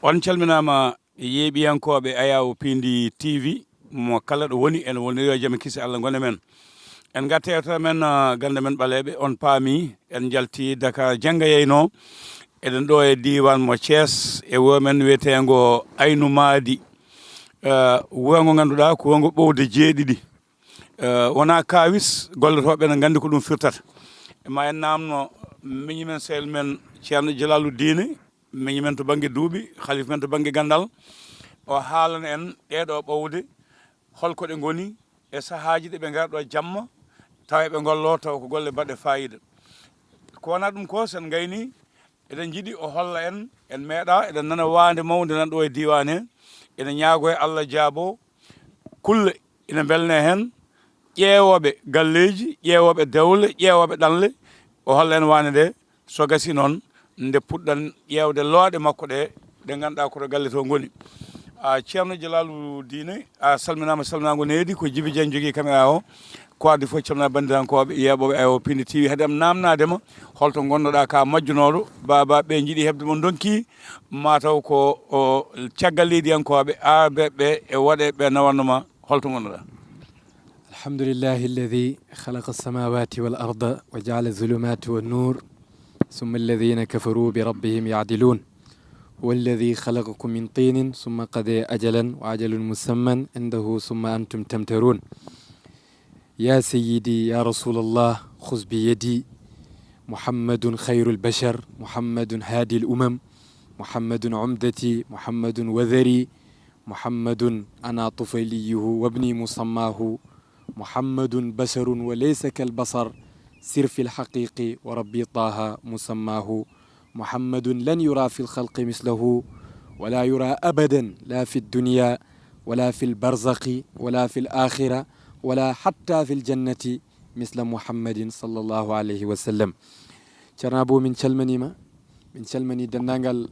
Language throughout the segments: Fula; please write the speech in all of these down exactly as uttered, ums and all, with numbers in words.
On calminaama, yeeɓiyankooɓe Ayaawo Piindi T V, mo kala ɗo woni, en woniri yo jam e kisi Allah ngon e men. En ngarta yewtere men, ah, gannde men ɓaleeɓe, on paami, en njalti Dakar jannga yeyno. Eɗen ɗo e diiwaan mo Thiès, e wuro men wiyeteengo Aynu Maadi. Eh, wuro ngo ngannduɗaa ko wuro ngo ɓowde jeeɗiɗi. Eh, wonaa kaawis, gollotooɓe ene nganndi ko ɗum firtata. E ma en naamno miñi men, sehil men Ceerno Jalaalu Diine, miñi men to bannge duuɓi, halifa men to bannge ganndal. O haalana en ɗee ɗoo ɓowde, hol ko ɗe ngoni e sahaaji ɗi ɓe ngara ɗo jamma, tawa eɓe ngollo, tawa ko golle baɗɗe faayiida. Ko wonaa ɗum ko, sen ngayni, eɗen njiɗi o holla en, en meeɗaa, eɗen nana waande mawnde nan ɗo e diiwaan he, ene ñaagoo e Allah jaabo, kulle ina mbelne heen, ƴeewooɓe galleeji, ƴeewooɓe dewle, ƴeewooɓe ɗanle, o holla en waande nde, so gasi noon, nde puɗɗan ƴeewde looɗe makko ɗe, ɗe ngannduɗaa ko to galle to ngoni. A, Ceerno Jalaalu Diine, a salminaama, salminaango needi, ko Jibi Jaañ jogii caméra o. Ko adii fof, calminaa banndiraankooɓe yeeɓooɓe Ayaawo Piindi T V. Hade am naamnaade ma, holto ngonnoɗaa ka majjunooɗo? Baaba, ɓe njiɗi heɓde mo ndonki, maa taw ko o caggal leydiyankooɓe, aabeeɓe e waɗeeɓe nawatno ma, holto ngonnoɗaa? الحمد لله الذي خلق السماوات والأرض وجعل الظلمات والنور، ثم الذين كفروا بربهم يعدلون. هو الذي خلقكم من طين ثم قضى أجلا وأجل مسمى عنده ثم أنتم تمترون. يا سيدي يا رسول الله، خذ بيدي، محمد خير البشر، محمد هادي الأمم، محمد عمدتي، محمد وذري، محمد أنا طفيليه وابني مسماه، محمد بشر وليس كالبشر، سر في الحقيق وربي طه مسماه، محمد لن يرى في الخلق مثله، ولا يرى أبدا، لا في الدنيا، ولا في البرزخ، ولا في الآخرة، ولا حتى في الجنة، مثل محمد صلى الله عليه وسلم. Ceerno Abou, min calmaniima, min calmanii denndaangal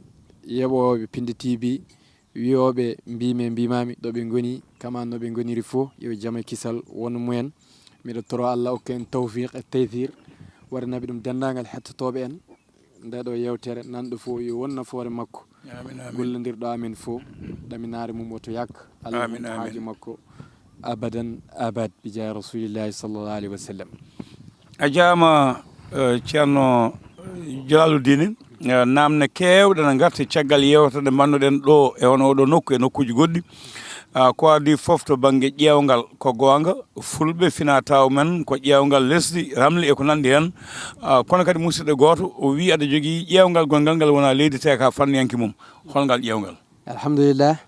yeeɓooɓe Piindi T V, wiyooɓe mbiimi e mbiimaami ɗo ɓe ngoni, kama no ɓe ngoniri fof, yo jam e kisal won mumen. Miɗo toro Allah okka en tawfiq e taysiir, waɗanaɓe ɗum denndaangal hettotooɓe en ndee ɗoo yeewtere, nanɗo fof yo won nafoore makko. Amiin, amiin. Gollodirɗo amen fof, ɗaminaare mum woto yak. Allah Amiin, mum amiin. Haaju makko abadan abad, bi jaahi Rasulillahi sallallahu alaihi wa sallam. A jaama, eh, Ceerno Jalaalu Diine. Eh, naamne keewɗe na ngarti caggal yeewtere nde mbannoɗen ɗo e hono oɗo nokku e nokkuuji goɗɗi. Ah, ko adii fof to bannge ƴeewngal ko goonga, Fulɓe fina taw men ko ƴeewngal lesdi, ramli e ko nanndi heen. Ah, kono kadi musidɗo gooto o wii aɗa jogii ƴeewngal gonngal ngal wonaa leydi te ka fanniyanke mum. Hol ngal ƴeewngal? Alhamdulillah,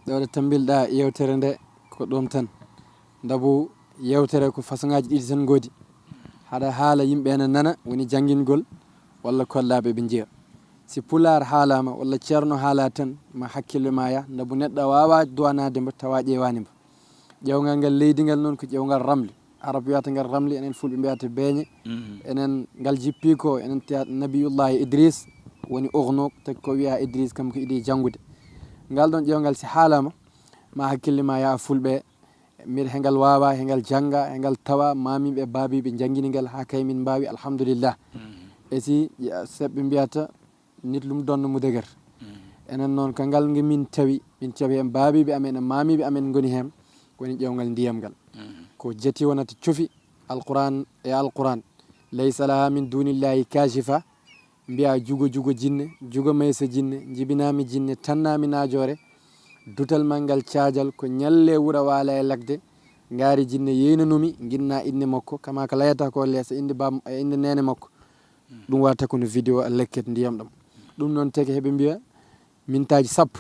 ɗo ɗo tambilɗa yeewtere nde ko ɗum tan. Ndabu yeewtere ko façon ngaji ɗiɗi tan ngoodi. Haɗa haala yimɓe ene nana, woni janngingol, walla kollaaɓe ɓe njiya. Si pulaar haalaama, walla ceerno haala tan, ma hakkille ma yah, ndabu neɗɗo a waawaa duwanaade mbo, tawa ƴeewaani mbo. Ƴeewngal ngal leydi ngal noon ko ƴeewngal ramli. Arab wiyata ngal ramli, enen fulɓe mbiyata beeñe. Mhm. Enen ngal jippi ko, enen teya Nabiyullahi Idris, woni Urnuq, tawi ko wiya Idris kam ko idii janngude. Ngal ɗon ƴeewngal si haalaama, ma hakkille ma yaha fulɓe, mbiɗa he ngal waawa, he ngal jannga, he ngal tawa, maamiiɓe, baabiiɓe njanngini ngal haa kay min mbaawi, alhamdulillah. Mhm. E si, ya, seɓɓe mbiyata, nit lu mu donn mu dëgër. Mhm. Enen noon, ko ngal nge min tawi, min tawi heen baabiiɓe amen e maamiiɓe amen ngoni heen, woni ƴeewngal ndiyam ngal. Mhm. Ko jati wonata cufi Alquran e Alquran. Laysa laha min dunillahi kashifa, mbiya jugo jugo jinne, jugo maysa jinne, jibinami jinne, tannami najoore, dutal ma ngal caajal ko ñalle wura waala e lagde, ngaari jinne yeynanumi, nginna innde makko, kama ko layata ko leesa innde bam-, e innde neene makko. Ɗum wata ko no vidéo a lekket ndiyam ɗam. Ɗum noon teke heɓe mbiya mintaaji sappo.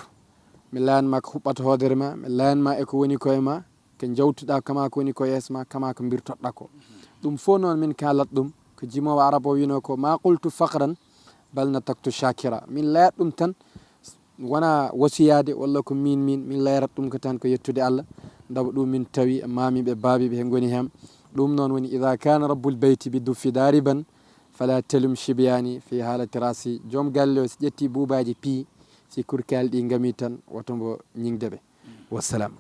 Mi layan ma ko huɓɓata hoodere ma, mi layan ma e ko woni koye ma, ko jawtuɗa kama ko woni ko yeeso ma, kama ko mbirtoɗɗa ko. Ɗum fof noon min kalat ɗum, ko jimowo arab o wino ko ma qultu faqran, bal nataktu shakira. Min layat ɗum tan, wona wasiyade walla ko min, min, min layrat ɗum ko tan ko yettude Allah. Ndaw ɗum min tawi e maamiɓe, baabiɓe he ngoni hem. Ɗum noon woni, ida kana rabbul beyti bi duffi dariban, fala telum shibiyani fi halati rasi. Joom galle o, si ƴetti buubaji piyi, si kurkali ɗi ngami tan, woto mbo ñingde ɓe. Wassalam.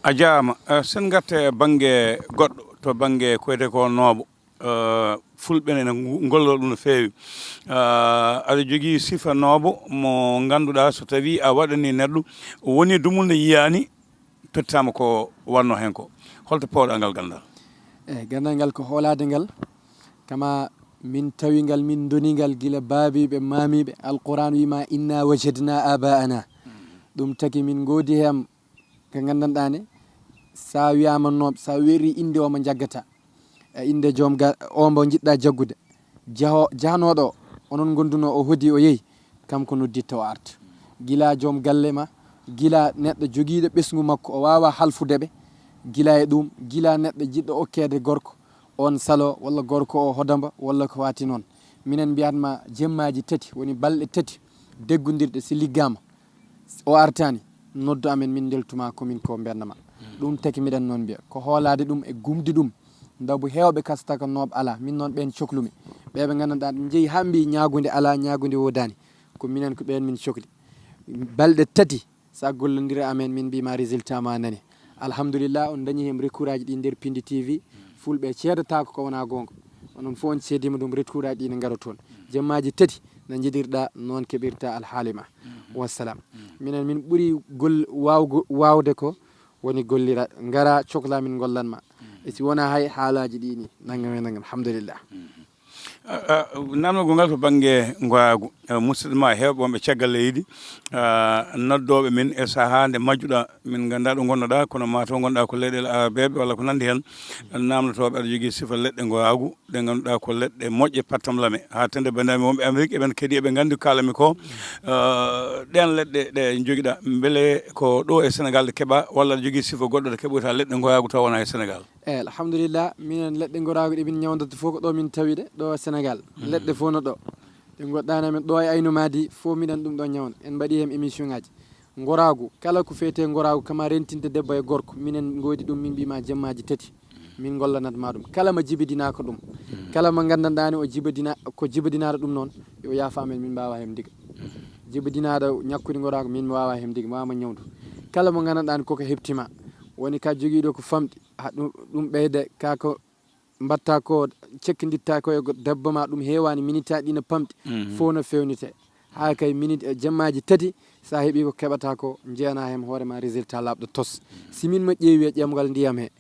A jaama. Eh, sen garte bannge goɗɗo, to bannge ko wiyetee ko nooɓo. Eh, fulɓe ne ngu- ngolloo ɗum no feewi. Eh, aɗa jogii sifanoobo mo ngannduɗaa, so tawii a waɗanii neɗɗo, woni dumul ne yiyaani, tottaama ko wannoo heen ko. Holto pooɗaa ngal ganndal? Eyi, ganndal ngal ko hoolaade ngal. Kama min tawi ngal, min ndoni ngal gila baabiiɓe, maamiiɓe. Alquran wiima, "Inna wajadna abaana." Ɗum taki min ngoodi heen ko nganndanɗaa ne, so a wiyaama nooɓe, so a weerii innde o mo njaggata, e innde joom ga-, o mbo njiɗɗaa jaggude, jaho-, jahanooɗo o, onon ngondunoo o hodi o yehi, kam ko nodditta o arta. Gila joom galle ma, gila neɗɗo jogiiɗo ɓesngu makko, o waawaa halfude ɓe, gila e ɗum, gila neɗɗo jiɗɗo okkeede gorko, on salo, walla gorko o hodamba, walla ko waati noon. Minen mbiyatma jemmaaji tati, woni balɗe tati deggondirɗe, si liggaama, o artaani, noddu amen, min ndeltuma ko min ko mbennama. Ɗum taki miɗen noon mbiya, ko hoolaade ɗum e gumdi ɗum. Ndabu heewɓe kasta ko nooɓe alaa, min noon ɓeen coklumi. Ɓe ɓe nganndanɗaa ɗum njeyi haa mbiyi ñaagunde alaa, ñaagunde woodaani. Ko minen ko ɓeen min cokli. Balɗe tati, so a gollondiri amen, min mbiyma résultat ma nani. Alhamdulillah, on dañi heen recours aji ɗi nder Pindi T V. Fulɓe ceedataako ko wonaa goonga. Onon fof on ceedima ɗum, recours aji ɗi ne ngara toon. Jemmaaji tati na njiɗirɗa, noon keɓirta alhaali ma. Wassalam. Minen min ɓuri gol-, waawgo-, waawde ko woni gollira, ngara cokla min ngollan ma. E si wonaa hay haalaaji ɗi ni, nangam e nangam, alhamdulillah. Ah, ah, namdogol ngal to bannge ngoyaagu. Ah, musidɓe ma heewɓe wonɓe caggal leydi, ah, noddooɓe min e sahaa nde majjuɗaa, min nganndaa ɗo ngonnoɗaa, kono maa taw ngonɗaa ko leyɗeele arabeeɓe walla ko nanndi heen. Namdotooɓe aɗa jogii sifa leɗɗe ngoyaagu, ɗe ngannduɗaa ko leɗɗe moƴƴe pattam lame. Haa tende banndiraaɓe wonɓe Amérique, eɓen kadi eɓe nganndi ko kaalami ko. Ah, ɗeen leɗɗe ɗe njogiɗaa, mbele ko ɗo e Sénégal ɗe keɓaa, walla aɗa jogii sifa goɗɗo ɗo keɓoyta leɗɗe ngoyaagu taw wonaa e Sénégal? Eyi, alhamdulillah, minen leɗɗe ngoyaagu ɗe min ñawndata fof ko ɗo min tawi ɗe, ɗo Sénégal. Leɗɗe fof no ɗo. Ɗe ngoɗɗaani amen ɗo e Aynu Maadi fof, minen ɗum ɗo ñawna. En mbaɗi heen émission ngaji. Ngoyaagu, kala ko feetee ngoyaagu, kama rentinde debbo e gorko, minen ngoodi ɗum, min mbiyma jemmaaji tati. Min ngollanat ma ɗum. Kala mo jibidinaa ko ɗum. Kala mo nganndanɗaa ne o jibidina-, ko jibidinaɗo ɗum noon, yo yaafo amen, min mbaawa heen ndiga. Jibidinaaɗo ñakkude ngoyaagu, min mi waawa heen ndiga, mi waawa ñawndu. Kala mo nganndanɗaa ne koko heɓtima, woni ka jogiiɗo ko famɗi, ha ɗum, ɗum ɓeyde, ka ko mbatta ko, cekkinditta ko e go-, debbo ma, ɗum heewaani, minitaaji ɗi no pamɗi, fof no fewnite. Haa kay minit, e jemmaaji tati, so a heɓii ko keɓata ko, njeyanaa heen hoore ma résultat laaɓɗo tos. Si min mo ƴeewi e ƴeewgal ndiyam he,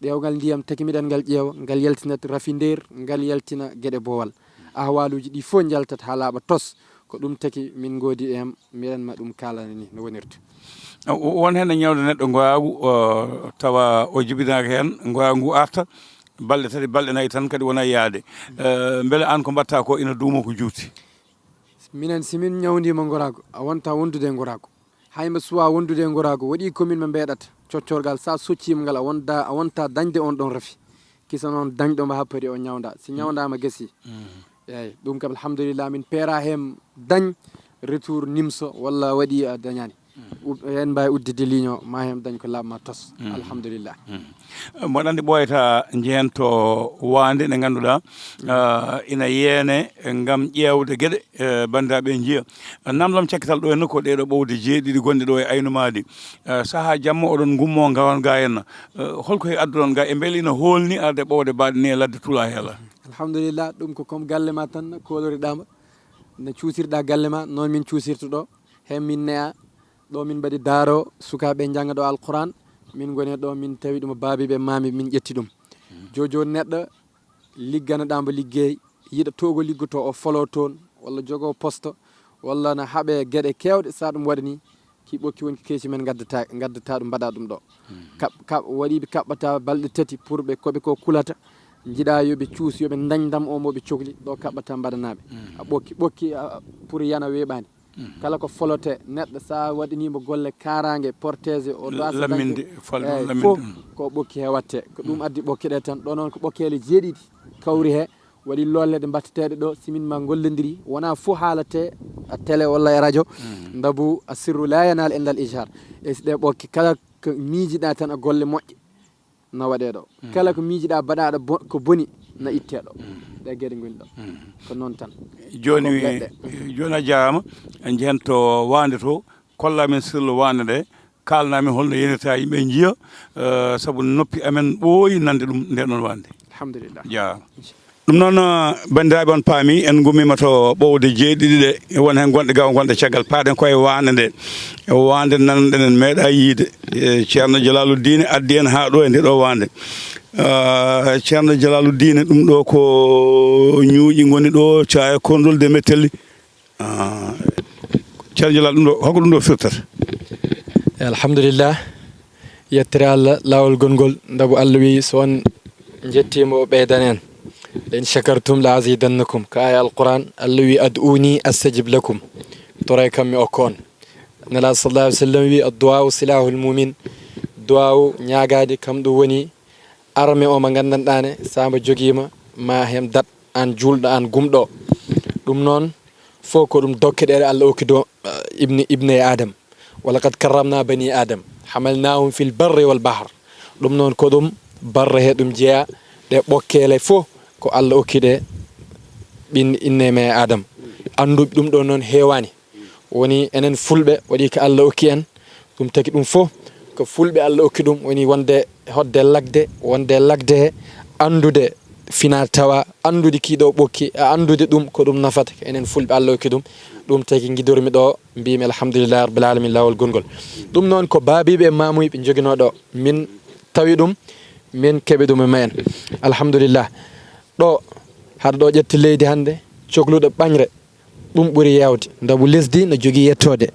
ƴeewgal ndiyam taki miɗen ngal ƴeewa, ngal yaltinat rafi nder, ngal yaltina geɗe boowal. Ahwaaluuji ɗi fof njaltat haa laaɓa tos. Ko ɗum taki min ngoodi e am, miɗen ma ɗum kaalana ni no wonirta. O-, won heen e ñawde neɗɗo ngoyaagu, o, tawa o jibinaaka heen, ngoyaagu ngu arta, balɗe tati, balɗe nayi tan kadi wona yaade. Eh, mbele aan ko mbaɗta ko ina duuma ko juuti? Minen, si min ñawndiima ngoyaagu, a wonta wondude e ngoyaagu. Hay mbo suwaa wondude e ngoyaagu, waɗi ko min mo mbeeɗata. Coccorgal, so a socciima ngal, a wonda, a wonta dañde on ɗon rafi. Kisa noon dañɗo mo happori o ñawnda. Si ñawndaama gasi. Eeyi, ɗum kam alhamdulillah, min peera heen dañ retour nimso walla waɗi a dañaani. U-, heen mbaawi udditde ligne o, ma heen dañ ko laaɓ ma tos. Alhamdulillah. Mboɗo anndi ɓooyata njehen to waande nde ngannduɗaa, ah, ina yeene ngam ƴeewde geɗe, eh, banndiraaɓe njiya. Namdam cakkital ɗo henna ko ɗeeɗo ɓowde jeeɗiɗi gonɗe ɗo e Aynu Maadi. Eh, sahaa jamma oɗon ngummo ngawan ga henna. Eh, holko he adduɗon ga e mbele ina hoolni arde ɓowde baɗe ni e ladde tula hela? Alhamdulillah, ɗum ko comme galle ma tan kooloriɗama. No cuusirɗa galle ma, noon min cuusirta ɗo. Heen min ne'a, ɗo min mbaɗi daaro, sukaaɓe njannga ɗo Alquran. Min ngoni ɗo, min tawi ɗum baabiiɓe, maami, min ƴetti ɗum. Jooni jooni neɗɗo ligganaɗa mbo liggey, yiɗa to o liggoto, o folo toon, walla jogo poste, walla na haɓe geɗe keewɗe, so ɗum waɗani, ki ɓokki woni ko keeci men ngaddata, ngaddata ɗum, mbaɗa ɗum ɗo. Kaɓ-, kaɓ-, waɗi ɓe kaɓɓata balɗe tati pour ɓe, ko ɓe ko kulata, njiɗa yo ɓe cuus, yo ɓe dañ ndam o mo ɓe cokli, ɗo kaɓɓata mbaɗanaɓe. A ɓokki, ɓokki, a, pour yana weeɓani. Kala ko folote neɗɗo, sa waɗanimo golle kaaraange, protégé, o ɗo asa lamminde, dañde, fal-, eyi, lamminde fof ɗum. Ko ɓokki he watte. Ko ɗum addi ɓokke ɗe tan. Ɗo noon ko ɓokkeele jeeɗiɗi kawri he, waɗi lolle ɗe mbatteteɗe ɗo, simin ma gollondiri. Wona fof haalate a télé walla e radio. Ndabu a sirru la yanal indal ijhar. E si ɗe ɓokke kala ko miijiɗa tan a golle moƴƴe. No waɗee ɗo. Kala ko miijiɗaa baɗaaɗo bo-, ko boni, na ittee ɗo. Ɗe geɗe ngoni ɗo. Ko noon tan. Jooni, ko leɗɗe. Jooni a jaaraama, en njehen to waande to, kolla min sirlu waande nde, kaalna min holno yenirta yimɓe njiya, eh, sabu noppi amen ɓooyi nande ɗum nde ɗon waande. Alhamdulillah. Jaaraama. Ɗum noon, banndiraaɓe, on paami, en ngummiima to ɓowde jeeɗiɗi ɗe, won heen gonɗe gaw, gonɗe caggal. Paaɗen ko e waande nde, waande nan ɗen en meeɗa yiide. E Ceerno Jalaalu Diine addi en haa ɗo e nde ɗo waande. Ah, Ceerno Jalaalu Diine, ɗum ɗo ko ñuuƴi ngoni ɗo, caya konndol de mettelli. Ah, Ceerno Jalaalu, ɗum ɗo, holko ɗum ɗo firtata? Alhamdulillah. Yettere Allah, laawol gongol, ndabu Allah wi, so on njettiima, o ɓeydana en. "La in shakartum la azidannakum." Ka aya Alquran, Allah wi, "Ad'uni astajib lakum." Toray kam mi okka on. Nela sallallahu alaihi wasallam wi, "Addu'a silahul mu'min." Du'a ñaagaade kam ɗum woni arme o mo nganndanɗaa ne, so mbo jogiima, ma hem dat an juulɗo, an gumɗo. Ɗum noon, fof ko ɗum dokke ɗe Allah okki do, eh, ibni, ibne Adam. "Wa laqad karramna bani Adam, hamalnahum fil barri wal bahr." Ɗum noon ko ɗum barre he ɗum jeya, ɗe ɓokkeele fof ko Allah okki ɗe ɓin inne me Adam. Anndu ɗum ɗo noon heewani. Woni enen fulɓe waɗi ko Allah okki en, ɗum tagi ɗum fof ko fulɓe Allah okki ɗum, woni wonde hodde lagde, wonde lagde he anndude fina tawa, anndude kiiɗo ɓokki, a anndude ɗum ko ɗum nafata ko enen fulɓe Allah okki ɗum. Ɗum tagi ngidormi ɗo, mbimi alhamdulillah rabbil alamin, laawol gongol. Ɗum noon ko baabiiɓe e maamuyɓe njoginoo ɗo, min tawi ɗum, min keɓi ɗum e ma en. Alhamdulillah. Ɗo, haɗa ɗo ƴetti leydi hannde, cokluɗo ɓañre, ɗum ɓuri yawde. Ndabu lesdi no jogii yettoode.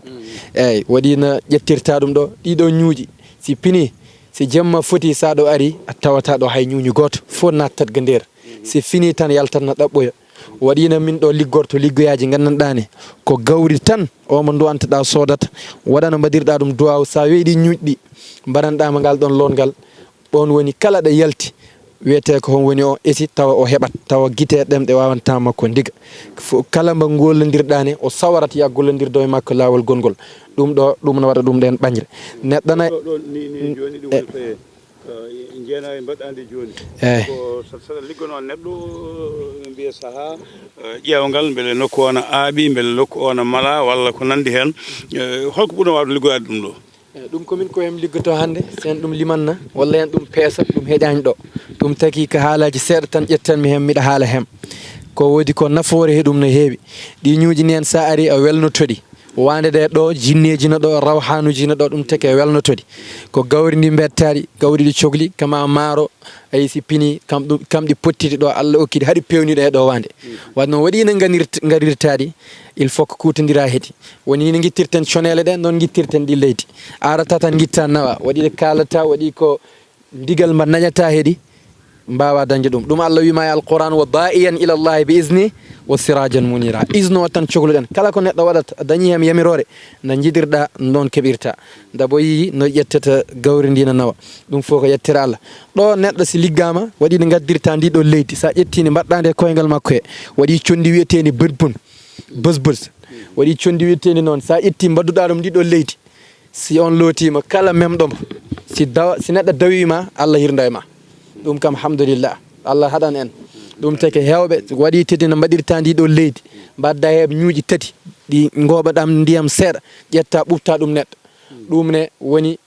Eyyi, waɗi no ƴettirta ɗum ɗo, ɗiɗo ñuuƴi. Si pini, si jemma foti, sa ɗo ari, a tawata ɗo hay ñuuñu gooto. Fof nattat ga nder. Si fini tan, yaltat na ɗaɓɓoya. Waɗi no min ɗo liggorto liggoyaaji nganndanɗaa ne. Ko gawri tan, o mo nduwantaɗa soodata. Waɗa no mbaɗirɗa ɗum duwaaw, sa weeɗi ñuuƴɗi, mbaɗanɗa ma ngal ɗon loongal. Ɗoon woni kala ɗo yalti, wiyetee ko hon woni o esi, tawa o heɓat, tawa gite ɗemɗe waawantaa makko ndiga. Fo-, kala mbo gollondirɗaa ne, o sawarat ya gollondirdo e makko laawol gongol. Ɗum ɗo, ɗum no waɗa ɗum ɗeen ɓañre. Neɗɗo na-, ɗo, ɗo, ni, ni jooni ɗi woni eh, ko e, eh, jeena e mbaɗɗaande jooni. Eh. Ko sa-, saɗa liggonoo neɗɗo, eh, mbiya sahaa, eh, ƴeewngal, mbele nokku o na aaɓi, mbele nokku o na mala, walla ko nanndi heen. Eh, holko ɓurno waawde liggoyaade ɗum ɗo? Eh, ɗum ko min ko en liggoto hannde, so en ɗum limanna, walla en ɗum peesa, ɗum heƴaani ɗo. Ɗum tagi ko haalaaji seeɗa tan ƴettanmi heen, miɗa haala heen. Ko woodi ko nafoore he ɗum no heewi. Ɗi ñuuƴi ni en, so a ari a welnoto ɗi. Waande ɗe ɗo, jinneeji no ɗo, rawhanuuji no ɗo, ɗum tagi a welnoto ɗi. Ko gawri ndi mbettaɗi, gawri ɗi cokli, kama maaro, ayi si pini, kam ɗum, kam ɗi pottiti ɗo, Allah okki ɗi, haɗi peewni ɗo e ɗo waande. Waɗi noon waɗi no nganir-, ngarirtaɗi, il faut ko kuutondira heɗi. Woni ni ngittirten coneele ɗen, noon ngittirten ɗi leydi. Arata tan ngitta nawa, waɗi ɗe kaalata, waɗi ko ndigal mba naƴata heɗi, mbaawa dañde ɗum. Ɗum Allah wiima e Alquran, "Wa da'iyan ila Allahi bi izni, wa sirajan munira." Izno o tan cokluɗen. Kala ko neɗɗo waɗata, a dañi hem yamiroore, no njiɗirɗa, noon keɓirta. Nda bo yii no ƴettata gawri ndi no nawa. Ɗum fof ko yettere Allah. Ɗo neɗɗo si liggaama, waɗi no ngaddirta ndi ɗo leydi. Sa ƴetti ndi mbaɗɗa nde koyngal makko he, waɗi conndi wiyeteeni bët bun. Bës bës. Waɗi conndi wiyeteeni noon. Sa ƴetti mbaɗduɗa ɗum ndi ɗo leydi. Si on lootiima, kala memɗo mo, si dawa-, si neɗɗo dawii ma, Allah hirda e ma. Ɗum kam, alhamdulillah. Allah haɗan en. Ɗum teke heewɓe, waɗi teddi no mbaɗirta ndi ɗo leydi. Mbaɗda he ñuuƴi tati, ɗi ngooɓa ɗam ndiyam seeɗa, ƴetta ɓuɓta ɗum neɗɗo. Ɗum ne woni,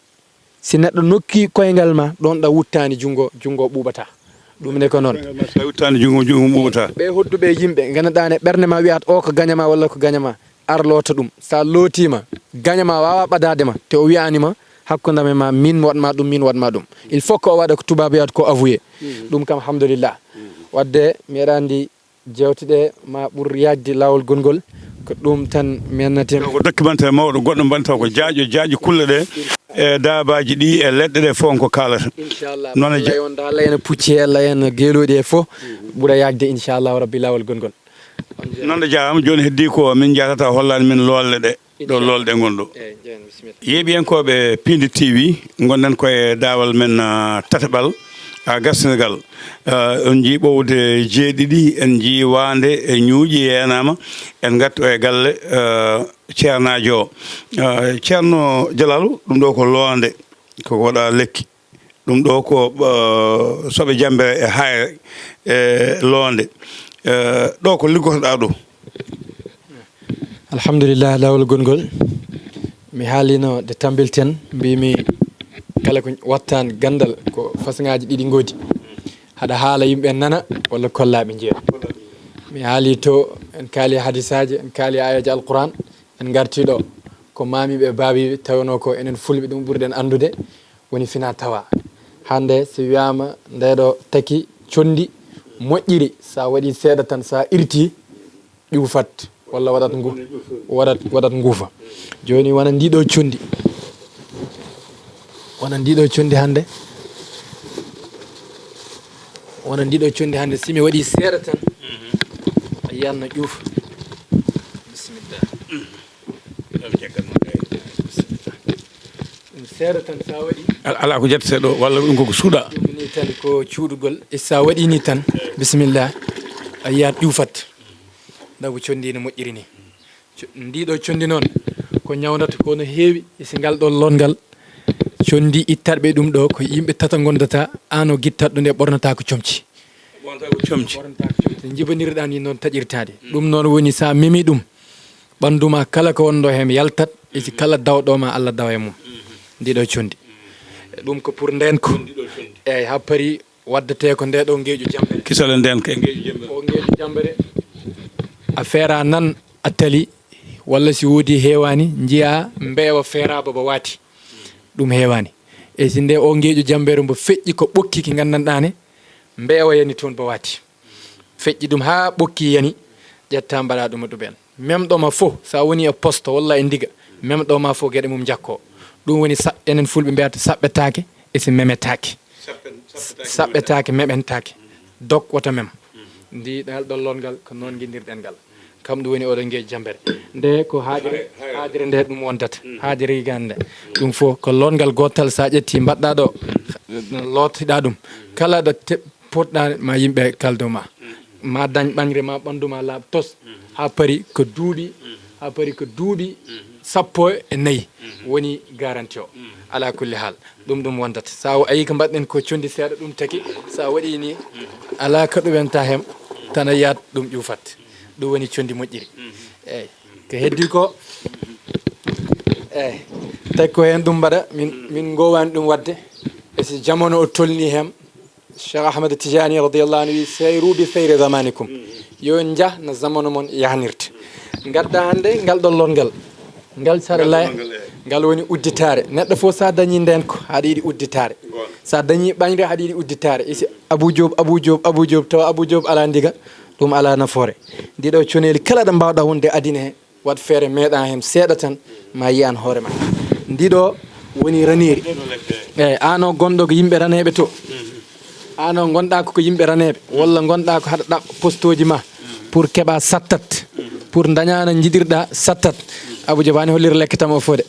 si neɗɗo nokki koyngal ma, ɗon ɗa wuttaani junngo, junngo ɓuuɓata. Ɗum ne ko noon. Koyngal ma, so a wuttaani junngo, junngo ɓuuɓata. Ɓe hodduɓe yimɓe, nganndanɗaa ne ɓernde ma wiyat o ko gaña ma walla ko gaña ma. Arloto ɗum. So a lootiima, gaña ma waawa ɓadaade ma, te o wiyaani ma, hakkunde am e ma, min waɗ ma ɗum, min waɗ ma ɗum. Il faut que o waɗa ko tubaabu wiyata ko avoué. Mhm. Ɗum kam, alhamdulillah. Mhm. Waɗde, mi aɗa anndi jeewte ɗe ma ɓur yaajde laawol gongol, ko ɗum tan mennatee. Ko documentaire mawɗo, goɗɗo mbaɗata ko jaaƴo, jaaƴo kulle ɗe, e daabaaji ɗi, e leɗɗe ɗe, fof ko kaalata. Inchallah. Noon e je- Allah on, Allah ene pucci, Allah ene geelooɗi e fof, ɓura yaajde, inchallah, rabbi laawol gongol. Noon, a jaaraama. Jooni heddii ko min njahata, hollaani min loolle ɗe, ɗo loolle ɗe ngon ɗo. Eeyi, jeen, bisimilla. Yeeɓiyankooɓe Piindi T V, ngonɗen ko e daawal men, ah, tataɓal, ah, ga Senegaal. Ah, on njii ɓowde jeeɗiɗi, en njii waande, e ñuuƴi yeenaama, en ngattu e galle, ah, ceernaajo o. Ah, Ceerno Jalaalu, ɗum ɗo ko loonde, ko waɗa lekki. Ɗum ɗo ko, eh, soɓe jammbere e hayre e loonde. Eh, ɗo ko liggotoɗaa ɗo? Alhamdulillah, laawol gongol. Mi haalino de tambilten, mbimi kala ko wattaan ganndal ko façon ŋaaji ɗiɗi ngoodi. aɗa haala yimɓe nana, walla kollaaɓe njeeya. Mi haali to, en kaali hadisaaji, en kaali ayaaji Alquran, en ngarti ɗo. Ko maamiiɓe e baabiiɓe tawnoo ko enen fulɓe ɗum ɓurɗen anndude, woni fina tawa. Hannde so wiyaama nde ɗo taki conndi moƴƴiri, so a waɗi seeɗa tan, so a irti, ƴuufat, walla waɗat ngu-, waɗat, waɗat nguufa. Jooni wona ndi ɗo conndi. Wona ndi ɗo conndi hannde. Wona ndi ɗo conndi hannde, si mi waɗi seeɗa tan, a yiyan no ƴuufa. Bisimilla. Ɗum seeɗa tan, so a waɗi. Al-, alaa ko ƴettete ɗo, walla ɗum koko suuɗa. Ɗum ni tan ko cuuɗugol. E so a waɗi ni tan, bisimilla, a yiyat ƴuufat. Ndaw conndi no moƴƴiri ni. Co-, ndi ɗo conndi noon, ko ñawndata ko no heewi, e si ngal ɗo lonngal. Conndi ittatɓe ɗum ɗo, ko yimɓe tata ngondata, aan o gittatɗo nde ɓornata ko comci. Ɓornata ko comci. Ɓornata ko comci. Njibanirɗa ni noon taƴirtaade. Ɗum noon woni so a memi ɗum, ɓanndu ma kala ko wonɗo heen yaltat, e si kala dawɗo ma, Allah dawa e mum. Ndi ɗo conndi. Ɗum ko pour ndeen ko. Ndi ɗo conndi. Eeyi, haa paari waddetee ko nde ɗo ngeeƴu jammbere. Kisal e ndeen ko e ngeeƴu jammbere. O ngeeƴu jammbere. A feera nan a tali, walla si woodi heewaani, njiya mbeewa feeraaba ba waati. Ɗum heewaani. E si nde o ngeeƴu jammbere mbo feƴƴi ko ɓokki ki nganndanɗaa ne, mbeewa yani toon ba waati. Feƴƴi ɗum haa ɓokki yani, ƴetta mbaɗa ɗum e ɗumen. Memɗo ma fof, so a woni e poste walla e ndiga, memɗo ma fof geɗe mum njakkoo. Ɗum woni sa-, enen fulɓe mbiyata saɓɓetaake, e si memetaake. Saɓɓen-, saɓɓetaake, saɓɓetaake, meɓentaake. Dok wota mem. Ndi ɗal ɗo lonngal, ko noon nginndirɗen ngal. Kam ɗum woni oɗo ngeeƴ jammbere. Nde ko haajere, haajere nde ɗum wontata. Haajere higande nde. Ɗum fof ko lonngal gootal, so a ƴetti mbaɗɗa ɗo, lootiɗa ɗum. Kala ɗo te-, potɗa ma yimɓe kaldo ma. Ma dañ ɓañre ma ɓanndu ma laaɓ tos. Haa paari ko duuɓi, haa paari ko duuɓi sappo e nayi woni garanti o. Alaa kulli haal. Ɗum, ɗum wontata. So a ayi ko mbaɗɗen ko conndi seeɗa, ɗum taki. So a waɗi ni, alaa ko ɗumen ta hem, tan a yiyat ɗum ƴuufat. Ɗum woni conndi moƴƴiri. Eeyi. Ko heddi ko, eeyi, tawi ko heen ɗum mbaɗa, min, min ngoowaani ɗum waɗde. E si jamano o tolni hem, Cheikh Ahmed Tidiane radiyallahu anhu wi: "Sayru bi sayri zamanikum." Yo en njah no zamano mon yahnirta. Ngadda hannde ngal ɗon lonngal. Ngal saɗa lay-, ngal woni udditaare. Neɗɗo fof, so a dañi ndeen ko, haɗa yiɗi udditaare. So a dañi ɓañre, haɗa yiɗi udditaare. Isi Abou Diop, Abou Diop, Abou Diop, tawa Abou Diop alaa ndiga, ɗum alaa nafoore. Ndi ɗo coneeli kala ɗo mbaawɗa wonde adina he, waɗ feere meeɗa heen seeɗa tan, ma yiyan hoore ma. Ndi ɗo woni raneeri. Eeyi, aan o gonɗo ko yimɓe raneeɓe to. Aan o ngonɗa ko, ko yimɓe raneeɓe, walla ngonɗa ko haɗa ɗaɓɓa postooji ma pour keɓa sattat, pour daña no njiɗirɗa sattat. Abou Diop ani hollira lekke tama o fof de.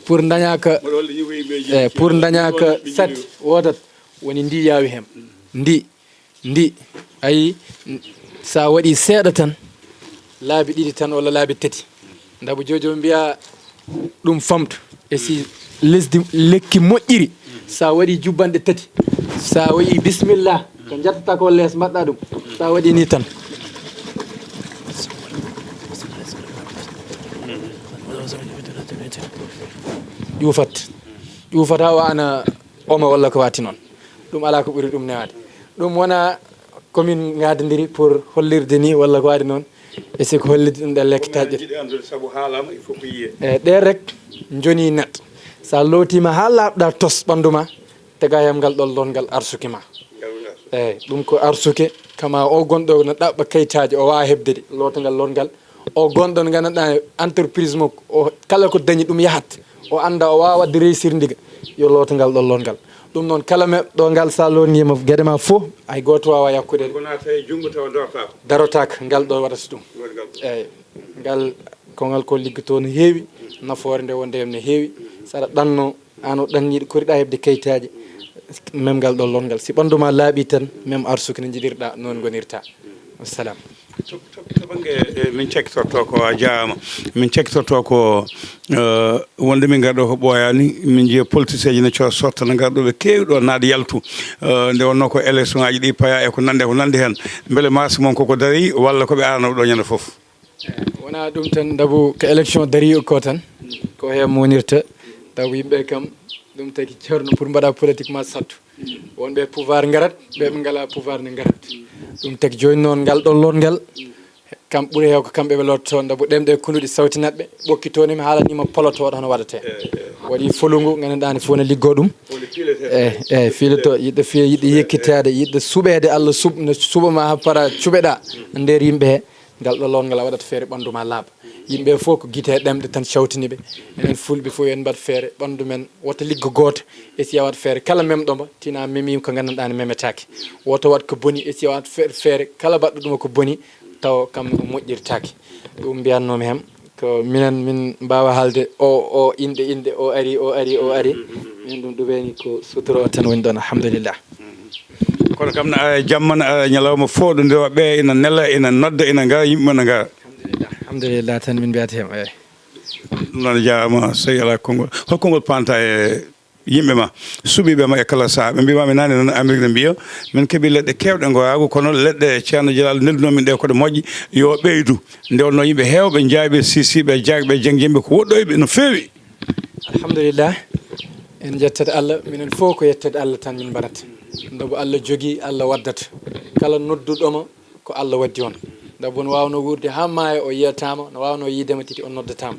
Pour daña ko, eeyi, pour daña ko satti, woodat, woni ndi yaawi heen. Ndi, ndi, ayi, n-, so a waɗi seeɗa tan, laabi ɗiɗi tan walla laabi tati, ndabu jojo mbiya ɗum famɗo. E si lesdi, lekki moƴƴiri, so a waɗi jubbanɗe tati, so a waɗi bismillah, ko njattata ko lees mbaɗɗa ɗum. So a waɗi ni tan, ƴuufat, ƴuufata o ana oma walla ko wati noon. Ɗum alaa ko ɓuri ɗum newaade. Ɗum wona ko min ngaadindiri pour hollirde ni walla ko waɗi noon. E si ko holliti ɗum ɗe lekkitaaji ɗe. Wona jiɗi anndude sabu haalama, il faut ko yiye. E ɗe rek njoni neɗɗo. So a lootiima haa laaɓɗa tos ɓanndu ma, tega heen ngal ɗon lonngal arsuki ma. Ngal woni arsuki. Eeyi, ɗum ko arsuke. Kama o gonɗo no ɗaɓɓa kayitaaji, o waawa heɓde ɗe, loota ngal lonngal. O gonɗo no nganndanɗaa entreprise makko, o kala ko dañi ɗum yahat. O annda o waawa waɗde réussir ndiga, yo looto ngal ɗon lonngal. Ɗum noon, kala meɗɗo ngal, so a lorniima geɗe ma fof, hay gooto waawa yakkude ɗe. Ko naata e junngo tawa dartaako. Darotaako, ngal ɗo waɗata ɗum. Waɗi ngal ɗo. Eeyi, ngal, ko ngal ko liggotoo no heewi, nafoore nde wonde heen no heewi. So aɗa ɗanno, aan o ɗanniiɗo, koriɗa heɓde kayitaaji, mem ngal ɗon lonngal. Si ɓanndu ma laaɓi tan, mem arsuki no njiɗirɗa, noon ngonirta. Wassalam. To, to, to bannge, eh, min cakkitorto ko a jaama. Min cakkitorto ko, eh, wonde min ngarɗo ko ɓooyaani, min njiya politicienji no co-, sotta no ngarɗo ɓe keewi ɗo naaɗa yaltu. Eh, nde wonnoo ko élection aji ɗi paya e ko nande, ko nande heen. Mbele marche mon koko darii walla ko ɓe arano ɗo ñande fof? Wona ɗum tan, ndabu ko élection darii ko tan. Ko heen mo wonirta. Ndabu yimɓe kam, ɗum tagi ceerno pour mbaɗa politique ma sattu. Wonɓe pouvoir ngarat, ɓe ɓe ngala pouvoir ne ngarat. Ɗum tagi jooni noon ngal ɗon loot ngal, kam ɓuri heew ko kamɓe ɓe lotto, ndabu ɗemɗe e kunduɗi sawtinat ɓe, ɓokki toon mi haalaniima poloto waɗa hono waɗatee. Waɗi folungu, ngannduɗaa ne fof ne liggoo ɗum. Eyi, eyi, fiilito, yiɗɗo fiye, yiɗɗo yekkitaade, yiɗɗo suɓeede, Allah suɓ, no suɓa ma haa para cuɓeɗaa nder yimɓe he. Ngal ɗo loot ngal a waɗat feere ɓanndu ma laaɓa. Yimɓe fof ko gite e ɗemɗe tan cawtini ɓe. Enen fulɓe fof en mbaɗ feere ɓanndu men wota liggo gooto. E si a waɗ feere kala memɗo mba tina memi ko nganndanɗaa ne memetaake. Wota waɗ ko boni e si a waɗ fe-, feere kala baɗɗo ɗum ko boni taw kam o moƴƴirtaake. Ɗum mbiyatnoomi hem ko minen min mbaawa haalde o, o inɗe, inɗe, o ari, o ari, o ari. Min ɗum ɗuɓeeni ko suturo tan woni ɗoon, alhamdulillah. Kono kam na jamma na ñalawma fof ɗo ndewa ɓe ina nela ina nodda ina nga yimɓe na nga. Alhamdulillah tan min mbiyata hem eyi. Ɗum noon jaama sey ala konngol hol konngol panta e yimɓe ma suɓiɓe ma e kala saha ɓe mbima mi nani noon Amérique ne mbiya min keeɓi leɗɗe kewɗe ngoyago kono leɗɗe ceerno Jalal nelduno min ɗe koɗe moƴƴe yo ɓeydu nde wonno yimɓe hewɓe jaaɓe sisiɓe jagɓe jangjinɓe ko woɗɗoyɓe no feewi. Alhamdulillah. En jettat Allah, minen fof ko yettude Allah tan min mbaɗata. Ndobo Allah jogii, Allah waddata. Kala nodduɗoma ko Allah waddi on. Ndobo no waawno wuurde haa maaya o yiyataama, no waawno yiidema tigi o noddataama.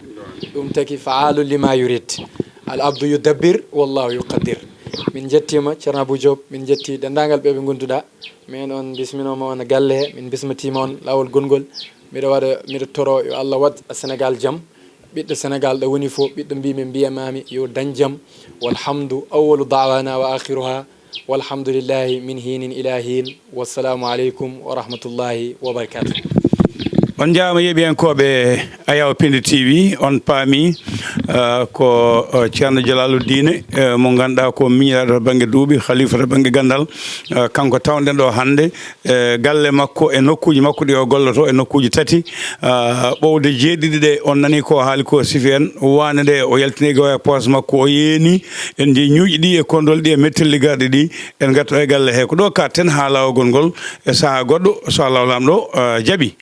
Ɗum tagi fa'aalu lima yurid. Al abdu yudabbir wallahu yuqaddir. Min njettiima Ceerno Abou Diop, min njetti denndaangal ɓe ɓe ngonnduɗaa. Min on bisminooma on galle he, min bismitiima on laawol gongol. Miɗo waɗa, miɗo toro yo Allah waɗ Senegal jam. Ɓiɗɗo Senegal ɗo woni fof, ɓiɗɗo mbimi mbiyamami yo dañ jam. Walhamdu awwalu da'wana wa akhiruha. Walhamdulillahi min hinin ila hin. Wassalamu alaikum wa rahmatullahi wa barakatuh. On njaama yeeɓiyankooɓe Ayaw Pindi T V on paami uh, ko uh, Ceerno Jalaalu Diine uh, mo ngannduɗaa ko miñiraaɗo to bannge duuɓi khalifa to bannge ganndal uh, kanko tawɗen ɗo hannde e galle makko e nokkuuji makko ɗi o golloto e nokkuuji tati ɓowde jeeɗiɗi ɗe on nani ko haali ko sifi en waane ɗe o yaltini gawa e poos makko o yeeni en nji ñuuƴi ɗi e kondol ɗi e mettelli garɗi ɗi en ngarto e galle he ko ɗo katten ha lawogol ngol e saaha goɗɗo so Allah lamɗo jaaɓi.